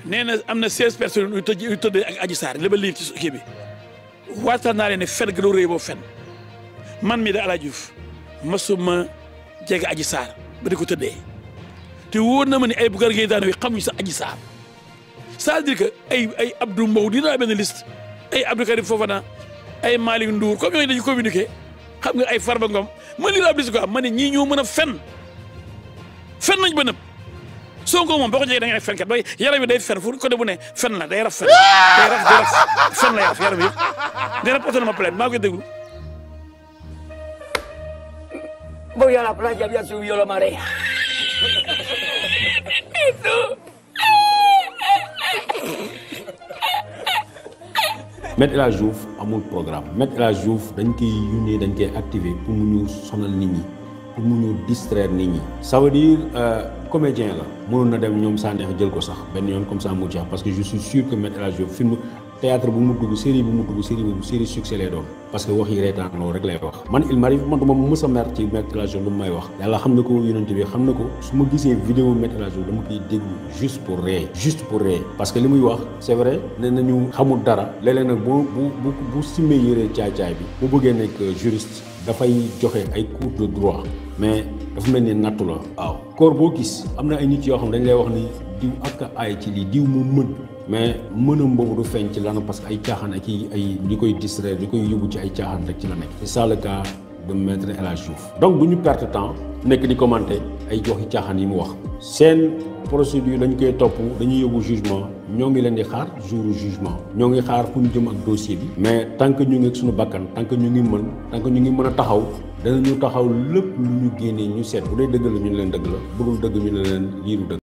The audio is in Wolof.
nee na am na 16 personnes yu tëdd ak Adji Sarr li ba liir ci kii bi waatal naa leen ne fen gënu rëy boobu fen man mii da El Hadj Diouf masuma jege Adji Sarr ba di ko tëddee te wóor na ma ni ay Bougane Gueye Dany xamuñu sax Adji Sarr c'est-à-dire que ay Abdou Mbow dina benn liste ay Abdou Karim Fofana ay Malick Ndour comme yooyu dañu communiqué xam nga ay Farba Ngom ma lii la ab liste quoi ma ne ñii ñoo mën a fen nañ ba nëb Sonko moom boo ko jegee da nga ne fenkat ba yaram bi day fen fu côté bu ne fen la day raf fen day raf fen lay raf yaram yëpp day raf oto na ma plainte maa koy déglu. Voy a la playa, había subido la marea. Me El Hadji Diouf amul programme Me El Hadji Diouf dañ koy yónnee dañ koy activer pour mu ñu sonal nit ñi pour mu ñu distraire nit ñi. Ça veut dire comédien la mënoon na dem ñoom Sanekh jël ko sax benn yoon comme ça mu jeex parce que je suis sûr que Me El Hadji Diouf film théâtre bu mu dugg série bu mu dugg série boobu série succès lay doon parce que wax yi reetaan loolu rek lay wax. man il m'arrive man duma mës a mer ci Me El Hadji Diouf lu may wax yàlla xam na ko yonent bi xam na ko su ma gisee vidéo Me El Hadji Diouf dama koy déglu juste pour ree parce que li muy wax c'est vrai ne nañu xamul dara léeg-léeg nag bu simmee yëree caay-caay bi bu bëggee nekk juriste dafay joxe ay cours de droit mais dafa mel ni nattu la waaw koor boo gis am na ay nit yoo xam dañ lay wax ni diw ak ay ci lii diw moo mën mais mënam boobu du feeñ ci lan parce que ay caaxaan ak ay li koy distraire li koy yóbbu ci ay caaxaan rek ci la nekk c'est ça le cas de maître El Hadji Diouf donc du ñu perte temps nekk di commenter ay joxi caaxaan yi mu wax seen procédure dañ koy topp dañuy yóbbu jugement ñoo ngi leen di xaar jour jugement ñoo ngi xaar fu ñu jëm ak dossier bi mais tant que ñu ngi ak suñu bakkan tant que ñu ngi mën a taxaw danañu taxaw lépp lu ñu génnee ñu seet bu dee dëgg la ñu leen dëgg la bu dul dëgg ñu ne leen lii du dëgg